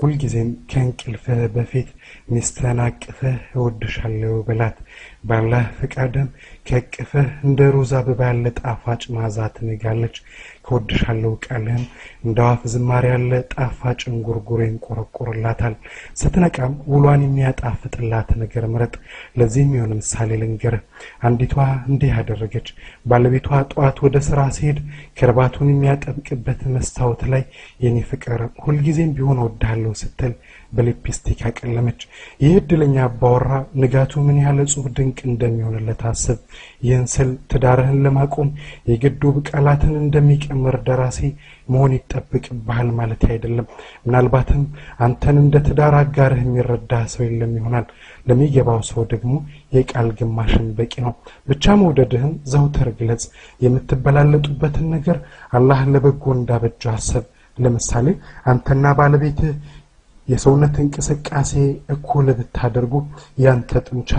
ሁልጊዜም ከእንቅልፍህ በፊት ሚስትህን አቅፈህ እወድሻለሁ በላት። ባላህ ፈቃድም ከእቅፍህ እንደ ሮዝ አበባ ያለ ጣፋጭ መዓዛ ትንጋለች። ከወድሻለሁ ቃልህም እንደ አዋፍ ዝማሬ ያለ ጣፋጭ እንጉርጉሮ ይንቆረቆርላታል። ስትነቃም ውሏን የሚያጣፍጥላት ነገር ምረጥ። ለዚህ የሚሆን ምሳሌ ልንገርህ። አንዲቷ እንዲህ አደረገች። ባለቤቷ ጠዋት ወደ ስራ ሲሄድ ከርባቱን የሚያጠብቅበት መስታወት ላይ የኔ ፍቅር ሁልጊዜም ቢሆን እወድሃለሁ ስትል በሊፕስቲክ አቀለመች። ይህ እድለኛ አባወራ ንጋቱ ምን ያህል እጹብ ድንቅ እንደሚሆንለት አስብ። ይህን ስል ትዳርህን ለማቆም የግድ ውብ ቃላትን እንደሚቀምር ደራሲ መሆን ይጠበቅብሃል ማለት አይደለም። ምናልባትም አንተን እንደ ትዳር አጋርህ የሚረዳ ሰው የለም ይሆናል። ለሚገባው ሰው ደግሞ የቃል ግማሽን በቂ ነው። ብቻ መውደድህን ዘውትር ግለጽ። የምትበላለጡበትን ነገር አላህ ለበጎ እንዳበጀው አስብ። ለምሳሌ አንተና ባለቤትህ የሰውነት እንቅስቃሴ እኩል ብታደርጉ ያንተ ጡንቻ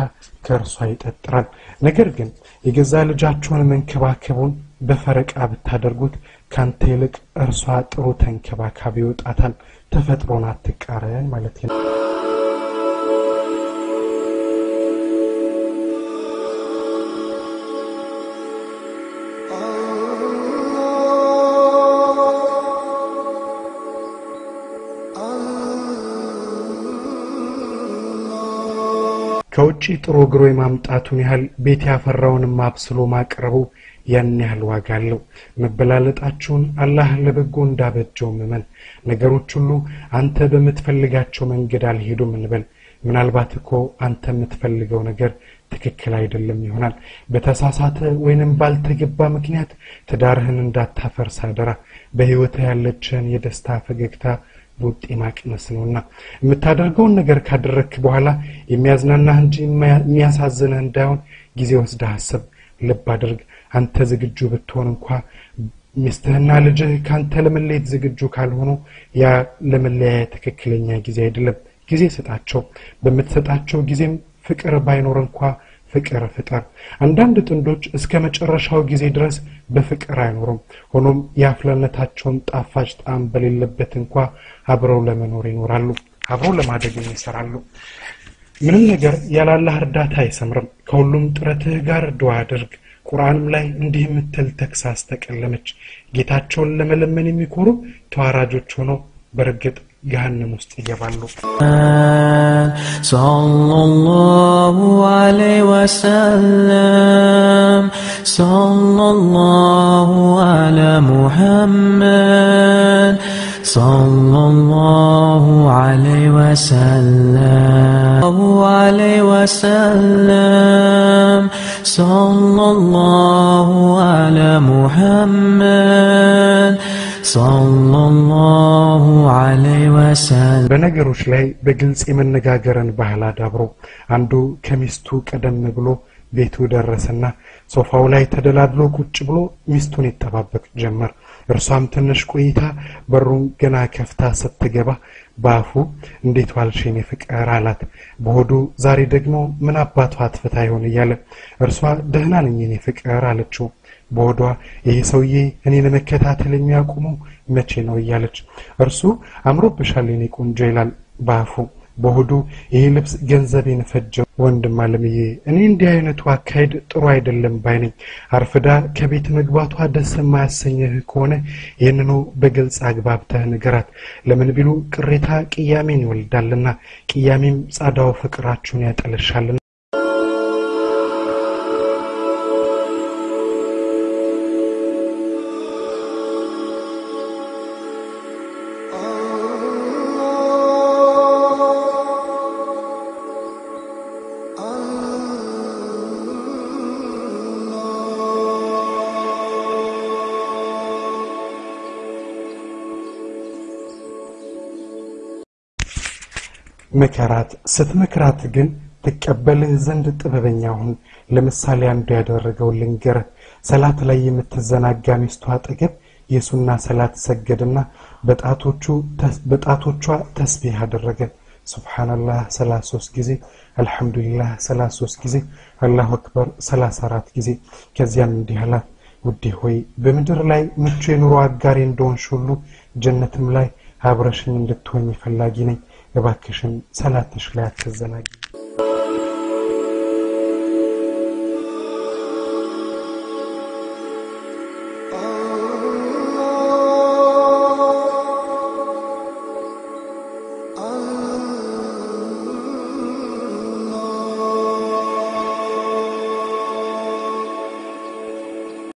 ከእርሷ ይጠጥራል። ነገር ግን የገዛ ልጃችሁን መንከባከቡን በፈረቃ ብታደርጉት ካንተ ይልቅ እርሷ ጥሩ ተንከባካቢ ይወጣታል። ተፈጥሮን አትቃረን ማለት ነው። ከውጪ ጥሮ ግሮ የማምጣቱን ያህል ቤት ያፈራውን አብስሎ ማቅረቡ ያን ያህል ዋጋ አለው። መበላለጣችሁን አላህ ለበጎ እንዳበጀው እመን። ነገሮች ሁሉ አንተ በምትፈልጋቸው መንገድ አልሄዱም እንበል። ምናልባት እኮ አንተ የምትፈልገው ነገር ትክክል አይደለም ይሆናል። በተሳሳተ ወይንም ባልተገባ ምክንያት ትዳርህን እንዳታፈርስ አደራ። በህይወትህ ያለችህን የደስታ ፈገግታ ቡጢ ማቅመስ ነውና የምታደርገውን ነገር ካደረክ በኋላ የሚያዝናናህ እንጂ የሚያሳዝንህ እንዳይሆን ጊዜ ወስደህ አስብ። ልብ አድርግ። አንተ ዝግጁ ብትሆን እንኳ ሚስትህና ልጅህ ካንተ ለመለየት ዝግጁ ካልሆኑ ያ ለመለያየት ትክክለኛ ጊዜ አይደለም። ጊዜ ስጣቸው። በምትሰጣቸው ጊዜም ፍቅር ባይኖር እንኳ ፍቅር ፍጠር። አንዳንድ ጥንዶች እስከ መጨረሻው ጊዜ ድረስ በፍቅር አይኖሩም። ሆኖም የአፍላነታቸውን ጣፋጭ ጣዕም በሌለበት እንኳ አብረው ለመኖር ይኖራሉ፣ አብረው ለማደግ ይሰራሉ። ምንም ነገር ያለ አላህ እርዳታ አይሰምርም። ከሁሉም ጥረትህ ጋር ዱዓ አድርግ። ቁርአንም ላይ እንዲህ የምትል ተግሳጽ ተቀለመች። ጌታቸውን ለመለመን የሚኮሩ ተዋራጆች ሆነው በእርግጥ ገሃነም ውስጥ ይገባሉ። صلى الله عليه وسلم صلى الله على محمد صلى الله عليه وسلم عليه وسلم صلى الله على محمد صلى الله عليه وسلم። በነገሮች ላይ በግልጽ የመነጋገርን ባህል አዳብሮ አንዱ ከሚስቱ ቀደም ብሎ ቤቱ ደረሰና ሶፋው ላይ ተደላድሎ ቁጭ ብሎ ሚስቱን ይጠባበቅ ጀመር። እርሷም ትንሽ ቆይታ በሩን ገና ከፍታ ስትገባ በአፉ እንዴት ዋልሽ የኔ ፍቅር አላት። በሆዱ ዛሬ ደግሞ ምን አባቷ አጥፍታ ይሆን እያለ እርሷ ደህና ነኝ የኔ ፍቅር አለችው። በሆዷ ይሄ ሰውዬ እኔን ለመከታተል የሚያቆመው መቼ ነው እያለች እርሱ አምሮብሻል የኔ ቆንጆ ይላል በአፉ። በሆዱ ይሄ ልብስ ገንዘቤን ፈጀው። ወንድም አለምዬ እኔ እንዲህ አይነቱ አካሄድ ጥሩ አይደለም ባይ ነኝ። አርፍዳ ከቤት መግባቷ ደስ የማያሰኝህ ከሆነ ይህንኑ በግልጽ አግባብተህ ንገራት። ለምን ቢሉ ቅሬታ ቅያሜን ይወልዳልና፣ ቅያሜም ጻዳው ፍቅራችሁን ያጠለሻልና። ምከራት። ስትመክራት ግን ትቀበልህ ዘንድ ጥበበኛ ሁን። ለምሳሌ አንዱ ያደረገው ልንገርህ። ሰላት ላይ የምትዘናጋ ሚስቱ አጠገብ የሱና ሰላት ሰገድና በጣቶቿ ተስቢህ አደረገ። ሱብሃንአላህ 33 ጊዜ፣ አልሐምዱሊላህ 33 ጊዜ፣ አላሁ አክበር 34 ጊዜ። ከዚያም እንዲህ አላት፣ ውዴ ሆይ፣ በምድር ላይ ምቹ የኑሮ አጋሪ እንደሆንሽ ሁሉ ጀነትም ላይ አብረሽኝ እንድትሆኝ ፈላጊ ነኝ። እባክሽን ሰላትሽ ላይ አትዘናጊ።